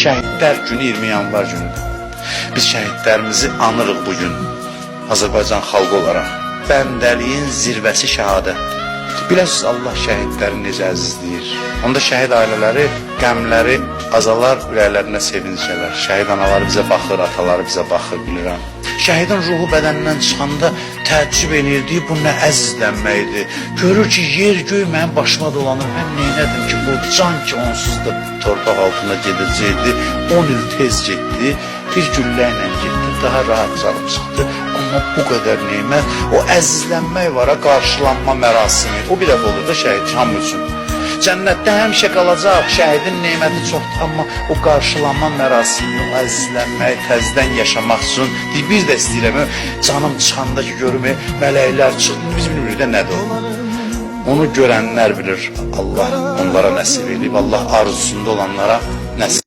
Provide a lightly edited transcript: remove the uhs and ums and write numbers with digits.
Şəhidlər günü 20 yanvar günüdür. Biz şəhidlərimizi anırıq bu gün. Azərbaycan xalqı olaraq. Bəndəliyin zirvəsi şəhadət. Biləsiniz Allah şəhidləri necə əzizləyir. Onda şəhid ailələri qəmləri azalar, ürəklərinə sevinc gələr. Şəhid anaları bizə baxır, ataları bizə baxır, bilirəm. Şəhidin ruhu bədənindən çıxanda təəccüb eləyir, deyir, bu nə əzizlənməkdir. Görür ki, yer göy mənim başıma dolanır. Mən neynədim ki, bu can ki onsuz da torpaq altında gedəcəkdi. 10 il tez getdi, bir güllə ilə getdi, daha rahat canım çıxdı. Amma bu qədər nemət, o əzizlənmək var ha, qarşılanma mərasimi. O bir dəfə olur da şəhid hamı üçün. Cənnətdə həmişə qalacaq, şəhidin neməti çoxdur, amma o qarşılanma mərasimini, o əzizlənməyi təzədən yaşamaq üçün deyir, bir də istəyirəm, canım çıxanda ki görüm, mələklər çıxdı, biz bilmirik də nədir o. Onu görənlər bilir, Allah onlara nəsib eləyib, Allah arzusunda olanlara nəsib.